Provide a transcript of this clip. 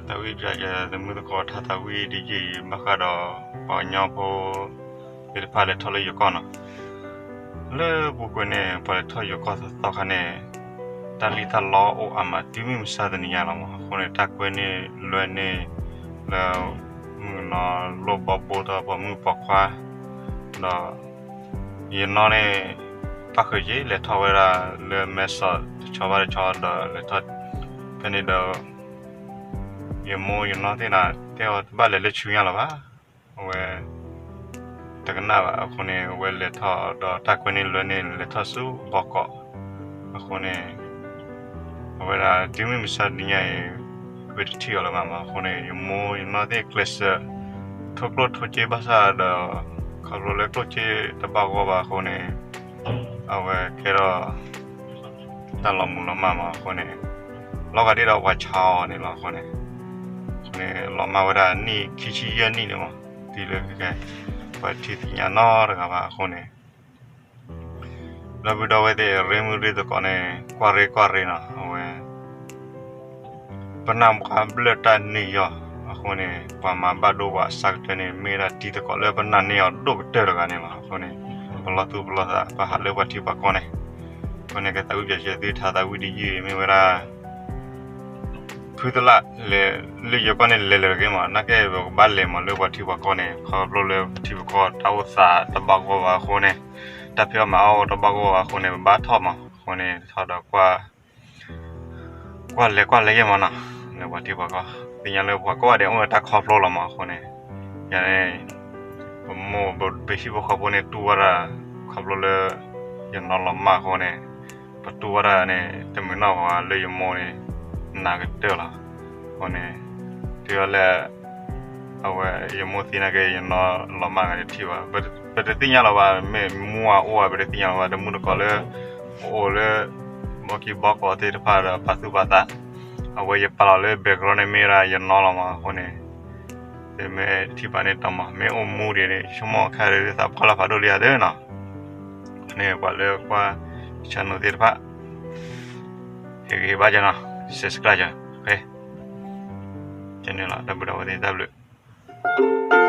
တၢ်ဝံၣ်ပၠးယဲ သမုၢ်သကိး ထါသးဝံၣ်တယုၢ်အံၤ ဘၣ်ဃးဒီး ပှၤကညီဖိသ့ၣ်တဖၣ်လဲၤထီၣ်လၢယိၤကီၢ်နီၤ. လၢပူၤကွံာ်န့ၣ် ပှၤလဲၤထီၣ်ယိၤကီၢ်သီသီခါန့ၣ် တၢ်လံၣ်တၢ်လီအိၣ်အါမး တုၤမုၢ်မဆါတနံၤညါလီၤမး. အဃိန့ၣ် တၢ်ကွဲန့ၢ်လွဲန့ၢ်လၢ မုၢ်ကနီၤလိၣ်ဘီဘိထီၣ်ပှၤမုၣ်ပှၤခွါ ဒီး ယနီၢ်န့ၣ် ပၣ်ဃုာ်က့ၤ လဲၤထီၣ်ဝဲဒၣ်လၢမဲဆီးတဆီဘၣ်တဆီဒီး လဲၤထီၣ်ဖဲန့ၣ်ဒီး ယမိၢ်ယနီၢ်သ့ၣ်န့ၣ် တဲအီၤတဘၣ်လဲၤလၢဆူညါလီၤဘၣ်. အဝဲ တကနၣ်ဘၣ်အဃိန့ၣ် အဝဲလဲၤထီၣ်ဒီးတၢ်ကွဲန့ၢ်လွဲန့ၢ် လဲၤထီၣ်ဆူဘီကီး. အဃိန့ၣ် အဝဲဒၣ်တုၤမုၢ်မဆါတနံၤညါအံၤ ဝဲတထံၣ်အီၤလၢၤဘၣ်မး. အဃိန့ၣ် ယမိၢ်ယနီၢ်သ့ၣ်ကျဲးစၢး ထိၣ်ကျိၣ်ထိၣ်စ့ဘၣ်ဆၣ်ဒီး ခီဖျိလၢကျိၣ်စ့တဘၣ်ဂီၢ်ဘၣ်အဃိန့ၣ် အဝဲကဲထီၣ် တၢ်လီၤမုၢ်လီၤမၢ်မးအဃိန့ၣ် လီၤဂာ်ဒ်ဒီးပှၤဆါအီၤန့ၣ်လီၤ. အဃိန့ၣ် အဃိန့ၣ် လီၤမၢ်ဝဲဒၣ်နံၣ်ခံဆံယဲၢ်နံၣ်န့ၣ်မး တုၤလၢခဲကဲ ပှၤတထံၣ်သ့ၣ်ညါနီတဂၤဘၣ်အဃိန့ၣ် ဒီပုၢ်ဒီဝဲၢ်သ့ၣ် ရ့မုၢ်ရ့သကိးန့ၣ် ကွၢ်ရ့ကွၢ်ရ့နီၤ အဝဲ ပနၢ်ပှၤဘျၢၣ်တၢ်န့ၢ်ယီၤအဃိန့ၣ် ပှၤမၤဘၣ်ဒိပှၤအဆၢကတၢၢ်န့ၣ် မ့ၢ်ဝဲဒၣ်တံၤသကိးလၢပနာ်န့ၢ်အီၤဒိၣ်ကတၢၢ်တဂၤန့ၣ်လီၤ. အဃိန့ၣ် ပလီၢ်သူၣ်ပလီၢ်သး ပဟးလၢပှၤထံပှၤကီၢ်န့ၣ် အဃိန့ၣ် ကသးဝံၣ်ပၠးစၢၤသု ထါသးဝံၣ်တယုၢ်အံၤ မ့ၢ်ဝဲဒၣ် ဖုသလၣ် လဲၤလၢယိၤကီၢ်န့ၣ် လဲၤလၢၤတဂ့ၤမး နာ်က့ ပကဘၣ်လဲၤမးလၢပှၤထံပှၤကီၢ်န့ၣ် ခီဖျိလၢပှၤထံပှၤကီၢ်တၢ်အိၣ်သးတဘၣ်ဂီၢ်ဘၣ်အဃိန့ၣ် တၢ်ဖံးအီၣ်မၤအီၣ်တဘၣ်ဂီၢ်ဘၣ်အဃိန့ၣ် ပဘၣ်ထီၣ်မး အဃိန့ၣ် ထီၣ်ဒီး ကွၢ်လဲၤကွၢ်လဲၤယဲၢ်မးနီၤ လၢပှၤထံပှၤကီၢ် သ့ၣ်ညါလၢပှၤကိးဂၤဒဲးအိၣ်ဝဲတၢ်ခီဖျိလီၤမး အဃိန့ၣ် ယၤန့ၣ် ပမိၢ်ပဟံၣ်ဖိဃီဖိန့ၣ် တူၢ်ဝဲဒၣ် ခီဖျိလၢ ယနီၢ်လီၤမၢ်အဃိန့ၣ် ပတူၢ်ဝဲဒၣ်န့ၣ် တမုာ်နီၢ်ပှၤလၢယမိၢ်န့ၣ် နာ်ကတၢၢ်လီၤ. အဃိန့ၣ် တုၤလၢ အဝဲယမိၢ်သံနာ်က့ ယနီၢ်လီၤမၢ်ဂၤတထံၣ်ဘၣ် ပတသ့ၣ်ညါလီၤဘၣ် မ့ၢ်မူအအိၣ်ဘၣ် ပတသ့ၣ်ညါလီၤဘၣ် တမုၢ်တကိးလၢ ပအိၣ်လၢ ဘီကံဘီကီးသ့ၣ်တဖၣ်ဒီးပာ်သူၣ်ပာ်သး အဝဲယပာ်လီၤလၢ background န့ၣ် မ့ၢ်ဝဲဒၣ်ယနီၢ်လီၤမး အဃိန့ၣ် သုမ့ၢ်ထံၣ်ဘၣ်န့ၣ်တီမး မ့ၢ်အိၣ်မူဒံးန့ၣ် ဆိကမိၣ်ခဲဒီးသးပှၢ်လၢဖးဒိၣ်လံဧါသ့နီၤ န့ၣ်ပှၤလၢကွၢ် channel သ့ၣ်တဖၣ် ဟ့ၣ်ဂံၢ်ဟ့ၣ်ဘါကနီၤ subscribe က ကန့ၣ်လီၤ ဒီပုၢ်ဒီဝဲၢ်သ့ၣ်တၢ်ဘျုး